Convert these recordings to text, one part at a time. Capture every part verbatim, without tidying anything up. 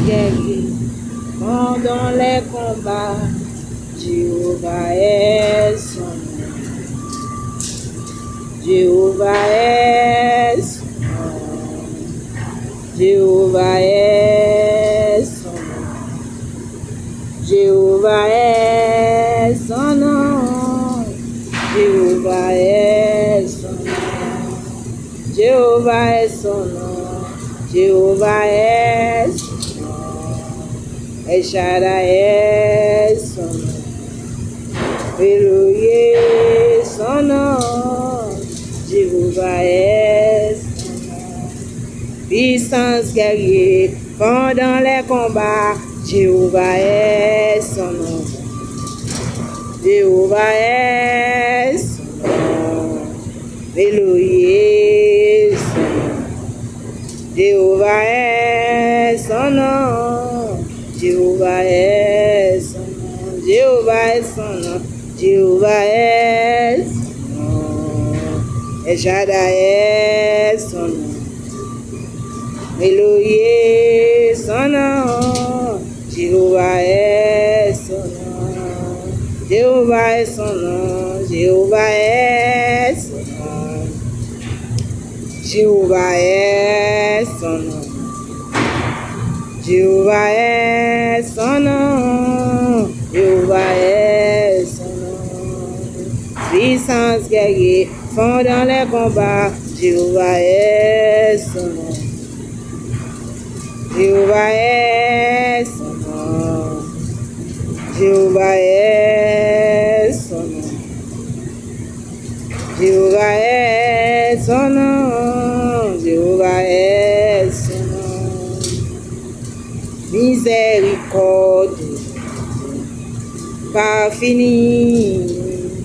Guerrier, pendant les combats, Jéhovah est son nom. Jéhovah est son nom. Jéhovah est son nom. Jéhovah est son nom. Jéhovah est son nom. Jéhovah est son nom. Jéhovah est son nom. El Shaddai est son nom. Elohim est son nom. Jéhovah est son nom. Puissance guerrier pendant les combats. Jéhovah est son nom. Jéhovah est son nom. Elohim est son nom. Jéhovah est son nom. Jéhovah est son nom. Jéhovah est son nom. Jéhovah est son nom. El Shaddai est son nom. Elohim est son nom. Jéhovah est son nom. Jéhovah est son nom. Jéhovah est son nom. Jéhovah est son nom. Jéhovah est son nom. Jéhovah est son nom. Puissance guerrier pendant les combats. Jéhovah est son nom. Jéhovah est son nom. Jéhovah est son nom. Jéhovah est son nom. Jéhovah est son nom. Miséricorde pa fini,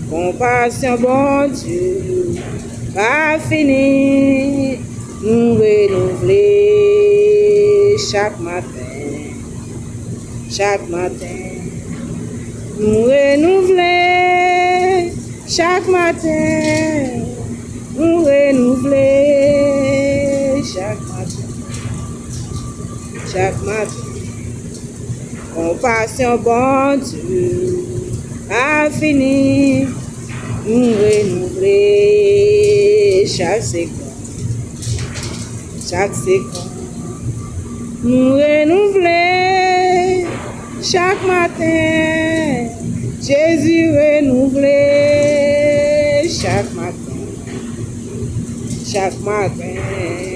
konpasyon Bondye pa fini, nou renouvle chak maten, chak maten, nou renouvle chak maten, nou renouvle chak maten, chak maten. Konpasyon Bondye pa fini, nou renouvle chak segonn, chak segonn. Nou renouvle chak maten, Jezi renouvle chak maten, chak maten.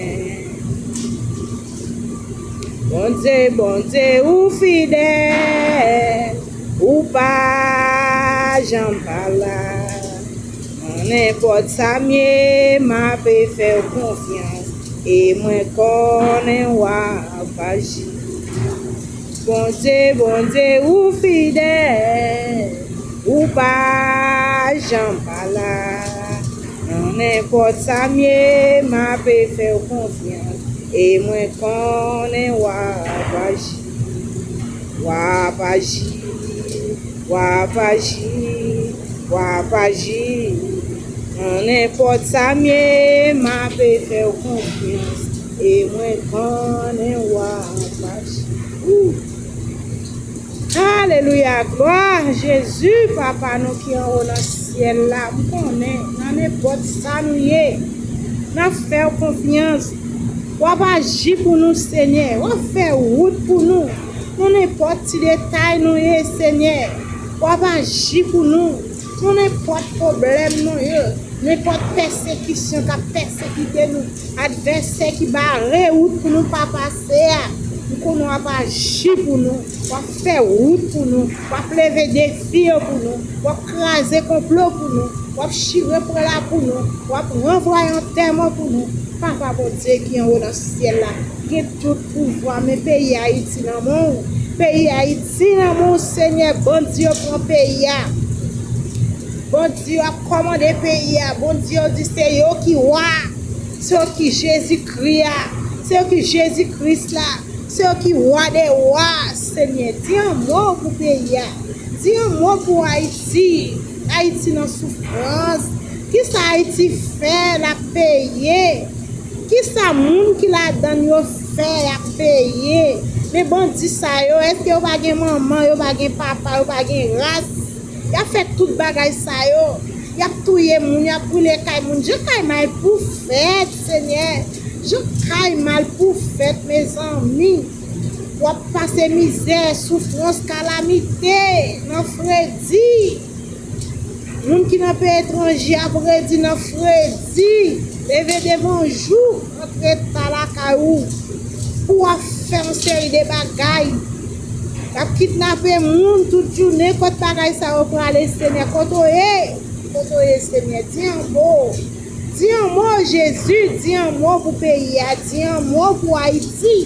Bondye, Bondye, ou fidèl, ou pa janm pa la. Nan nenpòt sa m ye, m ape fè w konfyans, e mwen konnen w ap aji. Bondye, Bondye, ou fidèl, ou pa janm pa la. Nan nenpòt sa m ye, m ape fè w konfyans, e mwen konnen w ap aji. W ap aji, w ap aji, w ap aji. Nan nenpòt sa m ye, m ape fè w konfyans, e mwen konnen w ap aji. Ou. Alelouya, glwa Jezi, Papa nou ki anwo nan syèl la. M konnen nan nenpòt sa nou ye, n ap fè w konfyans. W ap aji pou nou, Senyè. W ap fè wout pou nou. Nan nenpòt ti detay nou ye, Senyè, w ap aji pou nou. Nan nenpòt pwoblèm nou ye, nenpòt pèsekisyon k ap pèsekite nou, advèsè ki bare wout pou nou pa pase a, m konnen w ap aji pou nou, w ap fè wout pou nou, w ap leve defi yo pou nou, w ap kraze konplo pou nou, w ap chire pran la pou nou, w ap ranvwaye antèman pou nou. Papa Bondye ki anwo nan syèl la, gen tout pouvwa, men peyi Ayiti nan men w. Peyi Ayiti nan men w, Senyè, bandi yo pran peyi a. Bandi yo ap kòmande peyi a. Bandi yo di se yo ki wa. Se yo ki Jezikri a. Se yo ki Jezi Kris la. Se yo ki wa dè wa. Senyè, di yon mo pou peyi a. Di yon mo pou Ayiti. Ayiti nan soufrans. Kisa Ayiti fè l ap peye? Kisa moun ki ladan l yo fè y ap peye? Men bandi sa yo, èske yo pa gen manman, yo pa gen papa, yo pa gen ras? Y ap fè tout bagay sa yo. Y ap touye moun, y ap boule kay moun. Jan kay mal pou fèt, Senyè. Jan kay mal pou fèt, mezanmi. W ap pase mizè, soufrans, kalamite nan fredi. Moun ki nan peyi etranje ap redi nan fredi. Leve devan jou, antre ta lakay ou. Pou w ap fè yon seri de bagay. Y ap kidnape moun tout jounen. Kot bagay sa yo prale, Senyè? Kote w ye? Kote w ye, Senyè? Di yon mo. Di yon mo, Jezi. Di yon mo pou peyi a. Di yon mo pou Ayiti.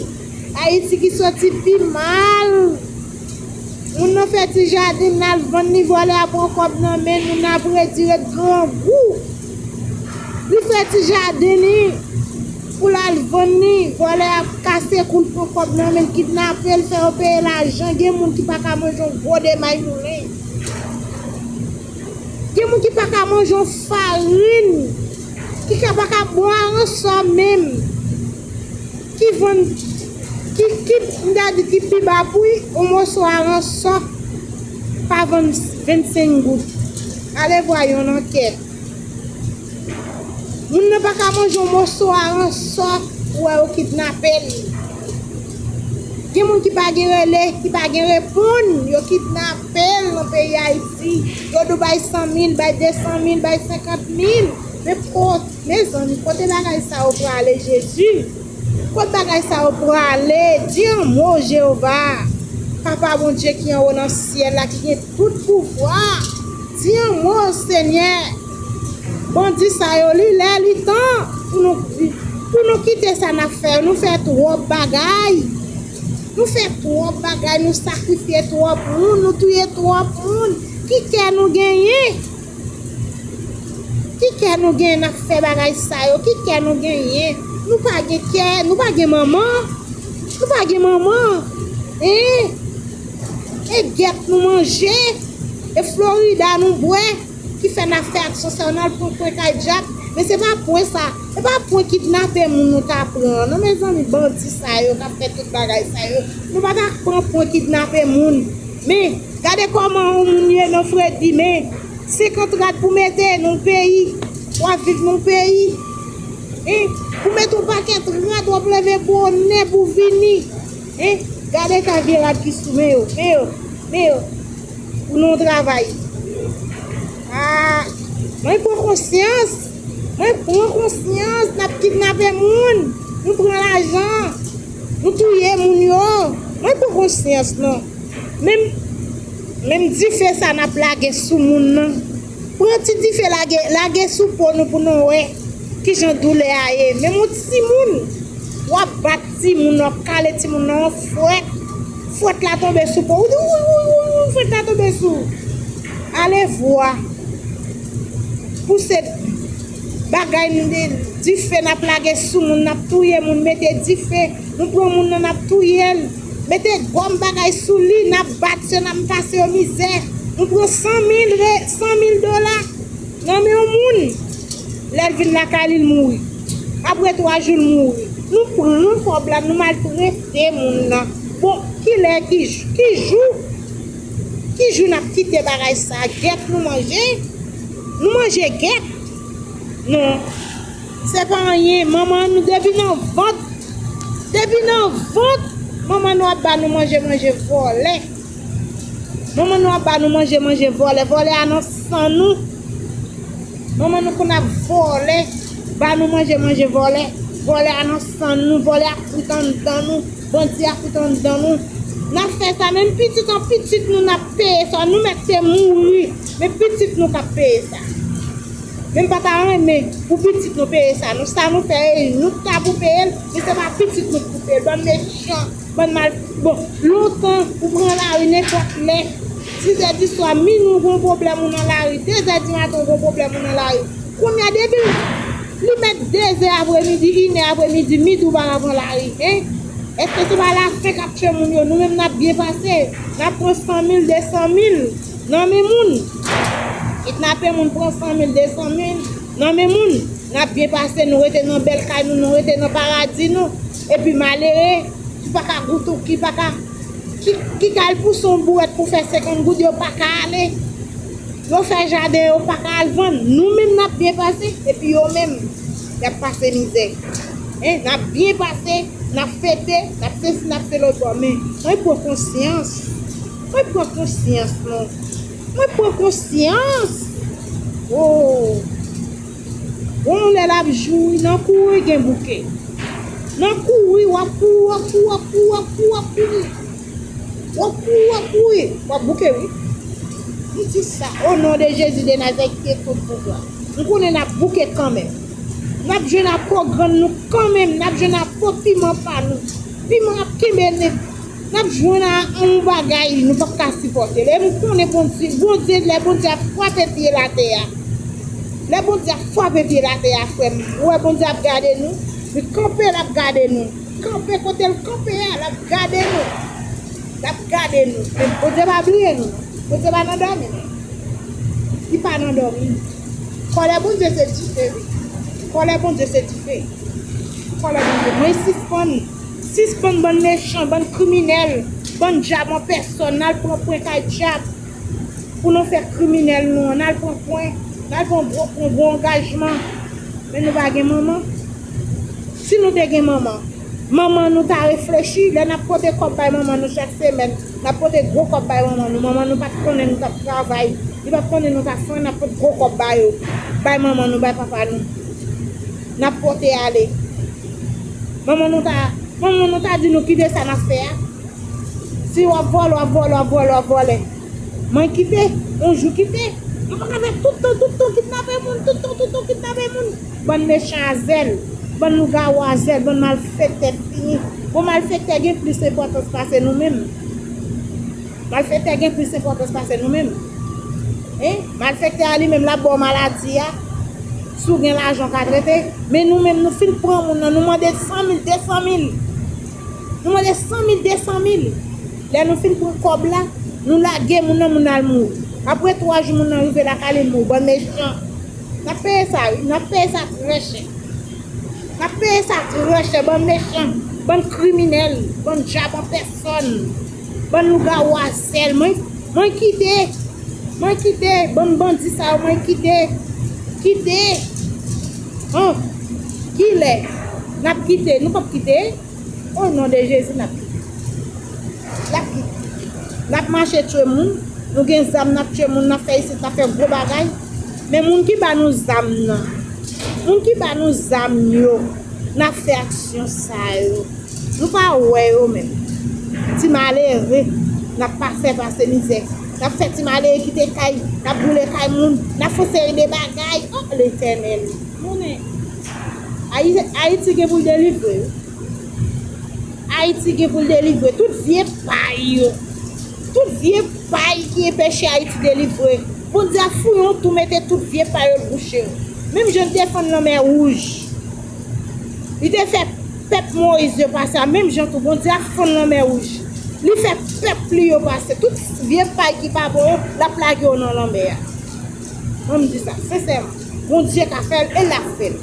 Ayiti ki soti pi mal. Moun nan fè ti jaden, l al vann li, vòlè a pran kòb nan men l, moun nan ap redi ret grangou. Li fè ti jaden li pou l al vann li, vòlè a kase kou l pran kòb nan men l, kidnape l, fè yo peye lajan. Gen moun ki pa ka manje yon gwo demay moulen. Gen moun ki pa ka manje yon farin, ki ka pa ka bwè aransò menm. Ki vann, ki, ki, m ta di ki pi ba pri, yon moso aransò pa vann vennsenk goud. Ale vwa yon ankèt. Moun nan pa ka manje yon moso aransò, ou wè yo kidnape l. Gen moun ki pa gen rele, ki pa gen reponn, yo kidnape l nan peyi Ayiti. Yo di w bay san mil, bay de san mil, bay senkant mil. Men kot, mezanmi, kote bagay sa yo prale, Jezi? Kot bagay sa yo prale? Di yon mo, Jewova. Papa Bondye ki anwo nan syèl la, ki gen tout pouvwa. Di yon mo, Senyè. Bandi sa yo, li lè, li tan pou nou, pou nou kite sa n ap fè yo. Nou fè twòp bagay. Nou fè twòp bagay, nou sakrifye twòp moun, nou touye twòp moun. Ki kè nou genyen? Ki kè nou genyen n ap fè bagay sa yo? Ki kè nou genyen? Nou pa gen kè, nou pa gen manman. Nou pa gen manman. Hein? E gèt nou manje. E Florida nou bwè. Ki fè n ap fè aksyon sa yo, n al pran pwen kay djab. Men se pa pwen sa. Se pa pwen kidnape moun nou ka pran an. Non, mezanmi, bandi sa yo k ap fè tout bagay sa yo. Nou pa ta pran pwen kidnape moun. Men, gade kòman yon moun ye nan fredi, men senkant rad pou mete nan yon peyi, w ap viv nan yon peyi. Hein? Pou mete yon pakèt rad, w ap leve bonè pou vini. Hein? Gade ka vye rad ki sou men yo, men yo, men yo. Pou nou travay. Ah, mwen pran konsyans. Mwen pran konsyans, n ap kidnape moun. Nou pran lajan. Nou touye moun yo. Mwen pran konsyans, non. Menm, menm dife sa n ap lage sou moun nan. Pran ti dife lage, lage sou po nou pou nou wè kijan doulè a ye. Menm yon timoun, w ap bat timoun, w ap kale timoun nan yon fwèt. Fwèt la tonbe sou po. Wi, wi, wi, wi, wi, fwèt la tonbe sou. Ale vwa. Pouse bagay nou de dife n ap lage sou moun, n ap touye moun, mete dife. Nou pran moun nan, n ap touye l. Mete gòm bagay sou li, n ap bat yo, n ap pase yo mizè. Nou pran san mil re-, san mil dola nan men yon moun. Lè l vin lakay li, l mouri. Apre twa jou, l mouri. Nou pran kòb la, nou maltrete moun nan. Bon, kilè, ki, ki jou, ki jou n ap kite bagay sa? Gèt nou manje? Nou manje gèt? Non. Se pa anyen. Manman nou depi nan vant. Depi nan vant, manman nou ap ba nou manje, manje vòlè. Manman nou ap ba nou manje, manje vòlè. Vòlè a nan san nou. Manman nou konn ap vòlè, ba nou manje, manje vòlè. Vòlè a nan san nou, vòlè a kwit anndan nou, bandi a kwit anndan nou. N ap fè sa, menm pitit an pitit nou, n ap peye sa. Nou mèt te mouri, men pitit nou k ap peye sa. Men m pa ta renmen pou pitit nou peye sa. Nou, sa nou fè, e nou k ta pou peye l, men se pa pitit nou k pou peye l. Bann mechan, bann mal. Bon, lontan, ou pran lari nenpòt lè. Sizè di swa, minwi, ou gen yon pwoblèm, ou nan lari. Dezè di maten, ou gen yon pwoblèm, ou nan lari. Kounye a, depi li mèt dezè apremidi, inè apremidi, midi, ou pa ka pran lari, en? Èske se pa lafen k ap tchwe moun yo? Nou menm, n ap byen pase. N ap pran san mil, de san mil nan men moun. Kidnape moun, pran san mil, de san mil nan men moun. N ap byen pase, nou rete nan bèl kay nou, nou rete nan paradi nou. Epi malere, ki pa ka goute, ki pa ka, ki, ki ka al pouse yon bourèt pou fè senkant goud, yo pa ka ale. Yo fè jaden, yo pa ka al vann. Nou menm n ap byen pase, epi yo menm, y ap pase mizè. Hein, n ap byen pase, n ap fete, n ap sesi, n ap sela. Men, mwen pran konsyans. Mwen pran konsyans, non. Mwen pran konsyans. Oh. Bon, lè l ap jouri, nan kouri gen bouke. Nan kouri, w ap kouri, w ap kouri, w ap kouri, w ap kouri, w ap kouri. W ap kouri, w ap kouri. W ap bouke, wi. M di sa, o non de Jezi de Nazarèt ki te tout pouvwa. M konnen n ap bouke kanmenm. N ap jwenn a pogrann nou kanmenm. N ap jwenn a po piman pa nou. Piman ap kenbe nèt. N ap jwenn a yon bagay nou p ap ka sipòte. Lè m konnen Bondye, Bondye, lè Bondye ap frape pye l atè a. Lè Bondye ap frape pye l atè a, frè m, ou wè Bondye ap gade nou. Li kanpe, l ap gade nou. Kanpe kote l kanpe a, l ap gade nou. L ap gade nou. Men Bondye pa bliye nou, non. Bondye pa nan dòmi, non. Li pa nan dòmi. Kòlè Bondye se dife, wi. Kòlè Bondye se dife. Kòlè Bondye. Mwen sispann. Sispann bann mechan, bann kriminèl, bann dyab an pèsòn. N al pran pwen kay dyab pou nou fè kriminèl nou an. N al pran pwen, n al pran gwo, pran gwo angajman. Men nou pa gen manman. Si nou te gen manman, manman nou ta reflechi. Lè n ap pote kòb bay manman nou chak semèn, n ap pote gwo kòb bay manman nou. Manman nou pa t konnen nou t ap travay. Li pa t konnen nou t ap fè, n ap pote gwo kòb ba yo. Bay manman nou, bay papa nou. N ap pote ale. Manman nou ta, manman nou ta di nou kite sa n ap fè a. Si w ap vòlè, w ap vòlè, w ap vòlè, w ap vòlè. Mwen kite, yon jou kite. Nou pa ka fè tout tan, tout tan kidnape moun, tout tan, tout tan kidnape moun. Bann mechan a zèl, bann lougawou a zèl, bann malfektè fini. Bon, malfektè gen plis enpòtans pase nou menm. Malfektè gen plis enpòtans pase nou menm. Hein? Malfektè a li menm l ap ba w maladi a. Si w gen lajan w ka trete. Men nou menm nou fin pran moun nan, nou mande san mil, de san mil. Nou mande san mil, de san mil. Lè nou fin pran kòb la, nou lage moun nan, moun nan al mouri. Apre twa jou moun nan rive lakay li, l mouri. Bann mechan. N ap peye sa, wi. N ap peye sa trè chè. N ap peye sa trè chè, bann mechan, bann kriminèl, bann dyab an pèsòn, bann lougawou a zèl. Mwen, mwen kite, mwen kite, bann bandi sa yo, mwen kite, kite. Hon, kilè n ap kite? Nou p ap kite. O non de Jezi, n ap kite. N ap kite. N ap mache tchwe moun. Nou gen zam, n ap tchwe moun, n ap fè isit, n ap fè gwo bagay. Men moun ki ba nou zam nan, moun ki ba nou zam yo, n ap fè aksyon sa yo. Nou pa wè yo menm. Ti malere, n ap pa fè pase mizè. N ap fè ti malere kite kay, n ap boule kay moun, n ap fè seri de bagay. O Letènèl, konnen Ayi-, Ayiti gen pou l delivre, wi. Ayiti gen pou l delivre. Tout vye pay yo. Tout vye pay ki enpeche Ayiti delivre. Bondye ap fouye yon twou, mete tout vye pay yo l bouche yo. Menm jan l te fann Lanmè Wouj. Li te fè pèp Moyiz yo pase a, menm jan tou, Bondye ap fann Lanmè Wouj. Li fè pèp li yo pase. Tout vye pay ki pa bon yo, l ap lage yo nan lanmè a. Mwen m di sa, sensèman. Bondye ka fè l e l ap fè l.